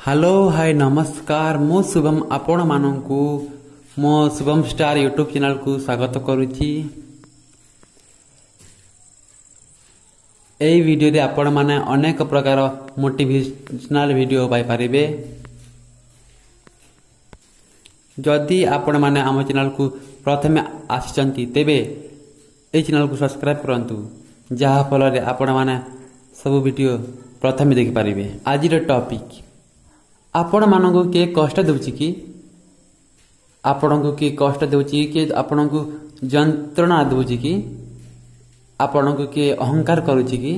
Hello hi ନମସ୍କାର, ମୁଁ ଶୁଭମ ଆପଣମାନଙ୍କୁ ମୋ ଶୁଭମ ଷ୍ଟାର ୟୁଟ୍ୟୁବ୍ ଚ୍ୟାନେଲକୁ ସ୍ୱାଗତ କରୁଛି। ଏହି ଭିଡ଼ିଓରେ ଆପଣମାନେ ଅନେକ ପ୍ରକାର ମୋଟିଭେସନାଲ ଭିଡ଼ିଓ ପାଇପାରିବେ। ଯଦି ଆପଣମାନେ ଆମ ଚ୍ୟାନେଲକୁ ପ୍ରଥମେ ଆସିଛନ୍ତି, ତେବେ ଏହି ଚ୍ୟାନେଲକୁ ସବସ୍କ୍ରାଇବ୍ କରନ୍ତୁ, ଯାହାଫଳରେ ଆପଣମାନେ ସବୁ ଭିଡ଼ିଓ ପ୍ରଥମେ ଦେଖିପାରିବେ। ଆଜିର ଟପିକ୍, ଆପଣମାନଙ୍କୁ କିଏ କଷ୍ଟ ଦେଉଛି କି? ଆପଣଙ୍କୁ କିଏ କଷ୍ଟ ଦେଉଛି? କିଏ ଆପଣଙ୍କୁ ଯନ୍ତ୍ରଣା ଦେଉଛି କି? ଆପଣଙ୍କୁ କିଏ ଅହଙ୍କାର କରୁଛି କି?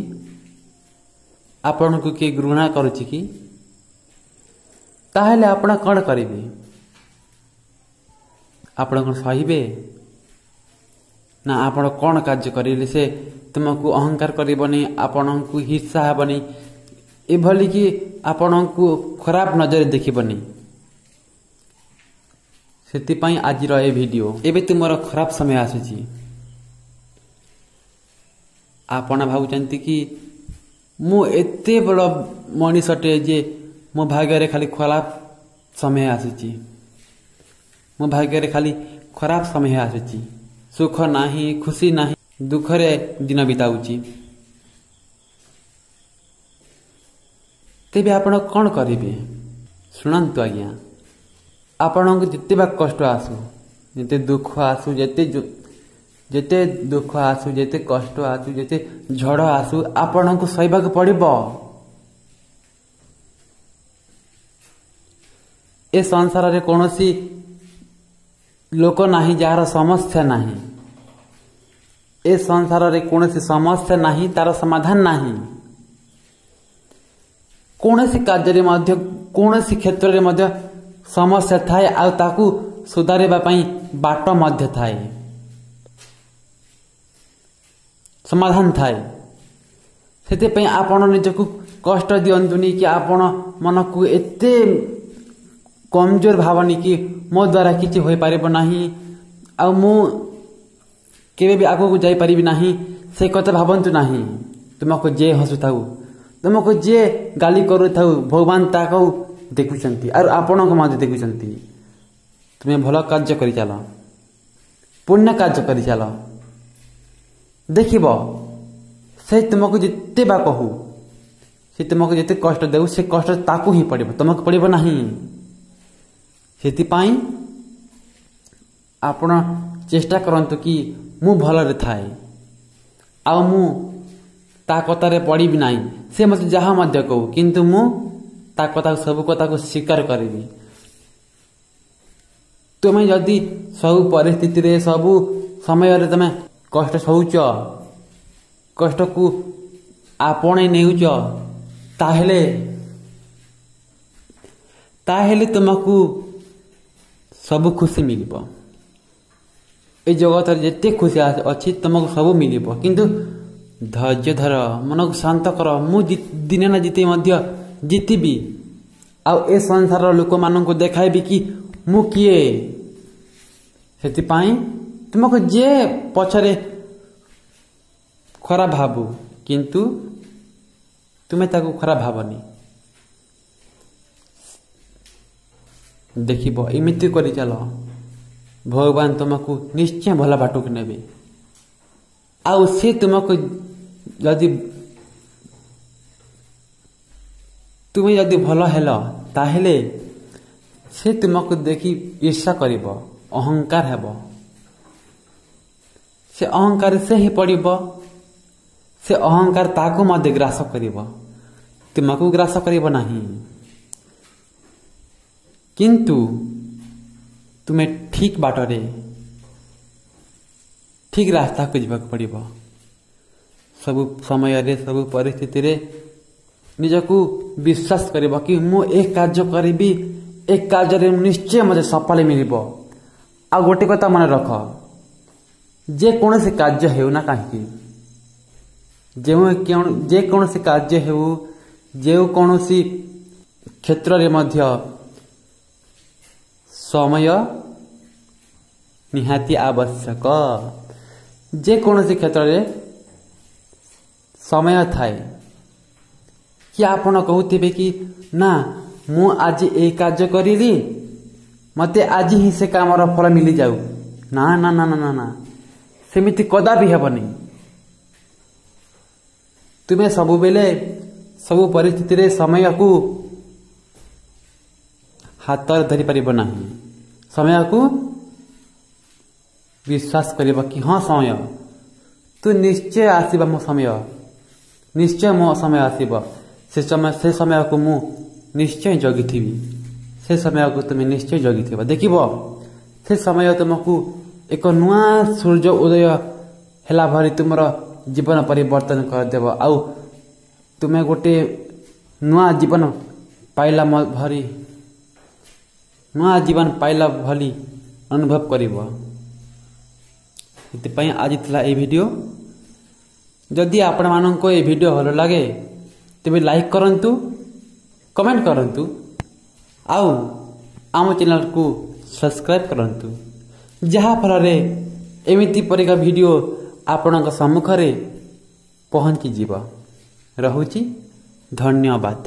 ଆପଣଙ୍କୁ କିଏ ଘୃଣା କରୁଛି କି? ତାହେଲେ ଆପଣ କ'ଣ କରିବେ? ଆପଣ କ'ଣ ସହିବେ ନା ଆପଣ କ'ଣ କାର୍ଯ୍ୟ କରିଲେ ସେ ତୁମକୁ ଅହଙ୍କାର କରିବନି, ଆପଣଙ୍କୁ ହିଂସା ହେବନି, ଏଭଳି କି ଆପଣଙ୍କୁ ଖରାପ ନଜରରେ ଦେଖିବନି? ସେଥିପାଇଁ ଆଜିର ଏ ଭିଡ଼ିଓ। ଏବେ ତୁମର ଖରାପ ସମୟ ଆସୁଛି। ଆପଣ ଭାବୁଛନ୍ତି କି ମୁଁ ଏତେ ବଡ଼ ମଣିଷଟେ ଯେ ମୋ ଭାଗ୍ୟରେ ଖାଲି ଖରାପ ସମୟ ଆସୁଛି, ମୋ ଭାଗ୍ୟରେ ଖାଲି ଖରାପ ସମୟ ଆସୁଛି, ସୁଖ ନାହିଁ, ଖୁସି ନାହିଁ, ଦୁଃଖରେ ଦିନ ବିତାଉଛି। ତେବେ ଆପଣ କ'ଣ କରିବେ? ଶୁଣନ୍ତୁ ଆଜ୍ଞା, ଆପଣଙ୍କୁ ଯେତେ ବା କଷ୍ଟ ଆସୁ, ଯେତେ ଦୁଃଖ ଆସୁ, ଯେତେ ଦୁଃଖ ଆସୁ, ଯେତେ କଷ୍ଟ ଆସୁ, ଯେତେ ଝଡ଼ ଆସୁ, ଆପଣଙ୍କୁ ସହିବାକୁ ପଡ଼ିବ। ଏ ସଂସାରରେ କୌଣସି ଲୋକ ନାହିଁ ଯାହାର ସମସ୍ୟା ନାହିଁ। ଏ ସଂସାରରେ କୌଣସି ସମସ୍ୟା ନାହିଁ ତାର ସମାଧାନ ନାହିଁ। କୌଣସି କାର୍ଯ୍ୟରେ ମଧ୍ୟ, କୌଣସି କ୍ଷେତ୍ରରେ ମଧ୍ୟ ସମସ୍ୟା ଥାଏ, ଆଉ ତାକୁ ସୁଧାରିବା ପାଇଁ ବାଟ ମଧ୍ୟ ଥାଏ, ସମାଧାନ ଥାଏ। ସେଥିପାଇଁ ଆପଣ ନିଜକୁ କଷ୍ଟ ଦିଅନ୍ତୁନି କି ଆପଣ ମନକୁ ଏତେ କମଜୋର ଭାବନି କି ମୋ ଦ୍ୱାରା କିଛି ହୋଇପାରିବ ନାହିଁ ଆଉ ମୁଁ କେବେ ବି ଆଗକୁ ଯାଇପାରିବି ନାହିଁ, ସେ କଥା ଭାବନ୍ତୁ ନାହିଁ। ତୁମକୁ ଯିଏ ହସୁଥାଉ, ତୁମକୁ ଯିଏ ଗାଲି କରୁଥାଉ, ଭଗବାନ ତାକୁ ଦେଖୁଛନ୍ତି ଆଉ ଆପଣଙ୍କୁ ମଧ୍ୟ ଦେଖୁଛନ୍ତି। ତୁମେ ଭଲ କାର୍ଯ୍ୟ କରିଚାଲ, ପୁଣ୍ୟ କାର୍ଯ୍ୟ କରିଚାଲ, ଦେଖିବ ସେ ତୁମକୁ ଯେତେ ବା କହୁ, ସେ ତୁମକୁ ଯେତେ କଷ୍ଟ ଦେଉ, ସେ କଷ୍ଟ ତାକୁ ହିଁ ପଡ଼ିବ, ତୁମକୁ ପଡ଼ିବ ନାହିଁ। ସେଥିପାଇଁ ଆପଣ ଚେଷ୍ଟା କରନ୍ତୁ କି ମୁଁ ଭଲରେ ଥାଏ ଆଉ ମୁଁ ତା କଥାରେ ପଡ଼ିବି ନାହିଁ। ସେ ମୋତେ ଯାହା ମଧ୍ୟ କହୁ, କିନ୍ତୁ ମୁଁ ତା କଥାକୁ, ସବୁ କଥାକୁ ସ୍ୱୀକାର କରିବି। ତୁମେ ଯଦି ସବୁ ପରିସ୍ଥିତିରେ, ସବୁ ସମୟରେ ତୁମେ କଷ୍ଟ ସହୁଛ, କଷ୍ଟକୁ ଆପଣେଇ ନେଉଛ, ତାହେଲେ ତୁମକୁ ସବୁ ଖୁସି ମିଳିବ। ଏ ଜଗତରେ ଯେତେ ଖୁସି ଅଛି ତୁମକୁ ସବୁ ମିଳିବ, କିନ୍ତୁ ଧୈର୍ଯ୍ୟ ଧର, ମନକୁ ଶାନ୍ତ କର। ମୁଁ ଦିନେ ନା ଜିତେ ମଧ୍ୟ ଜିତିବି, ଆଉ ଏ ସଂସାରର ଲୋକମାନଙ୍କୁ ଦେଖାଇବି କି ମୁଁ କିଏ। ସେଥିପାଇଁ ତୁମକୁ ଯିଏ ପଛରେ ଖରାପ ଭାବୁ, କିନ୍ତୁ ତୁମେ ତାକୁ ଖରାପ ଭାବନି। ଦେଖିବ, ଏମିତି କରି ଚାଲ, ଭଗବାନ ତୁମକୁ ନିଶ୍ଚୟ ଭଲ ବାଟକୁ ନେବେ। ଆଉ ସେ ତୁମକୁ ଯଦି, ତୁମେ ଯଦି ଭଲ ହେଲ, ତାହେଲେ ସେ ତୁମକୁ ଦେଖି ଈର୍ଷା କରିବ, ଅହଙ୍କାର ହେବ। ସେ ଅହଙ୍କାର ସେ ହିଁ ପଡ଼ିବ। ସେ ଅହଙ୍କାର ତାକୁ ମଧ୍ୟ ଗ୍ରାସ କରିବ, ତୁମକୁ ଗ୍ରାସ କରିବ ନାହିଁ। କିନ୍ତୁ ତୁମେ ଠିକ ବାଟରେ, ଠିକ ରାସ୍ତାକୁ ଯିବାକୁ ପଡ଼ିବ। ସବୁ ସମୟରେ, ସବୁ ପରିସ୍ଥିତିରେ ନିଜକୁ ବିଶ୍ୱାସ କରିବ କି ମୁଁ ଏ କାର୍ଯ୍ୟ କରିବି, ଏ କାର୍ଯ୍ୟରେ ନିଶ୍ଚୟ ମୋତେ ସଫଳ ମିଳିବ। ଆଉ ଗୋଟେ କଥା ମନେ ରଖ, ଯେକୌଣସି କାର୍ଯ୍ୟ ହେଉ ନା କାହିଁକି, ଯେକୌଣସି କାର୍ଯ୍ୟ ହେଉ, ଯେକୌଣସି କ୍ଷେତ୍ରରେ ମଧ୍ୟ ସମୟ ନିହାତି ଆବଶ୍ୟକ। ଯେକୌଣସି କ୍ଷେତ୍ରରେ ସମୟ ଥାଏ କି ଆପଣ କହୁଥିବେ କି ନା ମୁଁ ଆଜି ଏଇ କାର୍ଯ୍ୟ କରିଲି, ମୋତେ ଆଜି ହିଁ ସେ କାମର ଫଳ ମିଳିଯାଉ। ନା ନା ନା ନା ନା ନା, ସେମିତି କଦାପି ହେବନି। ତୁମେ ସବୁବେଳେ ସବୁ ପରିସ୍ଥିତିରେ ସମୟକୁ ହାତରେ ଧରିପାରିବ ନାହିଁ। ସମୟକୁ ବିଶ୍ୱାସ କରିବ କି ହଁ ସମୟ, ତୁ ନିଶ୍ଚୟ ଆସିବ, ମୋ ସମୟ ନିଶ୍ଚୟ, ମୋ ସମୟ ଆସିବ, ସେ ସମୟ, ସେ ସମୟକୁ ମୁଁ ନିଶ୍ଚୟ ଜଗିଥିବି। ସେ ସମୟକୁ ତୁମେ ନିଶ୍ଚୟ ଜଗିଥିବ, ଦେଖିବ ସେ ସମୟ ତୁମକୁ ଏକ ନୂଆ ସୂର୍ଯ୍ୟ ଉଦୟ ହେଲା ଭଳି ତୁମର ଜୀବନ ପରିବର୍ତ୍ତନ କରିଦେବ, ଆଉ ତୁମେ ଗୋଟେ ନୂଆ ଜୀବନ ପାଇଲା ଭଳି, ନୂଆ ଜୀବନ ପାଇଲା ଭଳି ଅନୁଭବ କରିବ। ସେଥିପାଇଁ ଆଜି ଥିଲା ଏଇ ଭିଡ଼ିଓ। ଯଦି ଆପଣମାନଙ୍କୁ ଏ ଭିଡ଼ିଓ ଭଲ ଲାଗେ ତେବେ ଲାଇକ୍ କରନ୍ତୁ, କମେଣ୍ଟ କରନ୍ତୁ ଆଉ ଆମ ଚ୍ୟାନେଲକୁ ସବସ୍କ୍ରାଇବ୍ କରନ୍ତୁ, ଯାହାଫଳରେ ଏମିତି ପରିକା ଭିଡ଼ିଓ ଆପଣଙ୍କ ସମ୍ମୁଖରେ ପହଞ୍ଚିଯିବ। ରହୁଛି, ଧନ୍ୟବାଦ।